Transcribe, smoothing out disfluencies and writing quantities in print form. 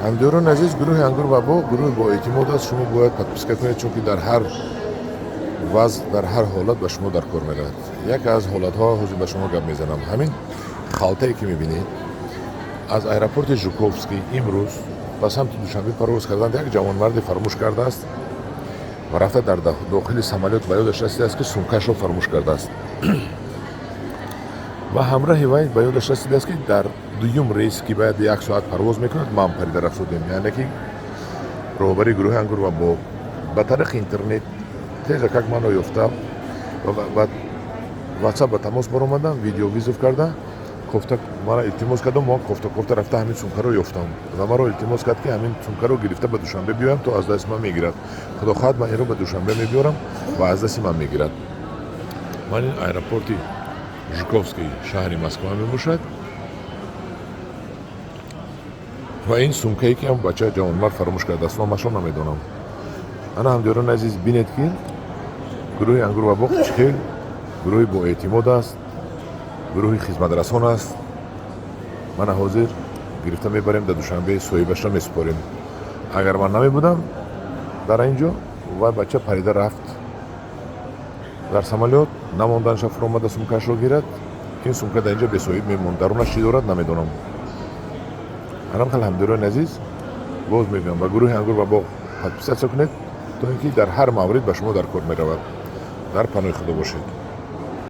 Ҳамдиёрони азиз, гурӯҳи Ангур ва боғ гурӯҳи боэътимод аст. Шумо бояд подписка кунед, чунки дар ҳар вазъ, дар ҳар ҳолат ба шумо дар кор меравад. Яке аз ҳолатҳо ҳозир ба шумо гап мезанам. Ҳамин халтае, ки мебинед, аз аэропорти Жуковский имрӯз ба самти Душанбе парвоз карданд. Як ҷавонмарде фаромӯш кардааст ва рафта дар дохили самолёт ба ёдаш расидааст, ки сумкашро фаромӯш кардааст. Ва ҳамраҳи вай ба ёдаш расидааст, ки дар дуюм рейс, ки бояд як соат парвоз мекунад, ман парида рафтодем, яъне ки роҳбари гурӯҳи Ангур ва боғ ба тариқи интернет тезакак манро ёфта ва WhatsApp ба тамос баромадам, видеовызов карда, кофта мара илтимос кардам. Мо кофта кофта рафта ҳамин сумкаро ёфтам ва маро илтимос кард, ки ҳамин сумкаро гирифта ба Душанбе биёям, то аз дасти ман мегирад. Худо хоҳад, ман инро ба Душанбе мебиёрам ва аз дасти ман мегирад. Ман ин аэропорти Жуковский шаҳри Москва мебошад ва ин сумкае, ки ҳам бача ҷавонмард фаромӯш кардааст, номашро намедонам. Ана, ҳамдиёрони азиз, бинед, ки гурӯҳи Ангур ва боғ чӣ хел гурӯҳи боэътимод аст, гурӯҳи хизматрасон аст. Мана ҳозир гирифта мебарем дар Душанбе, соҳибашро месупорем. Агар ман намебудам дар ин ҷо, вай бача парида рафт дар самолёт, намонданша фуромада сумкашро гирад, ин сумка дар инҷо бесоҳиб мемонд. Дарунаш чӣ дорад, намедонам. Анам хел, ҳамдиёрони азиз, боз мегӯям, ба гурӯҳи Ангур ва боғ подписаться кунед, то ин ки дар ҳар маврид ба шумо дар кор меравад. Дар паноҳи Худо бошед.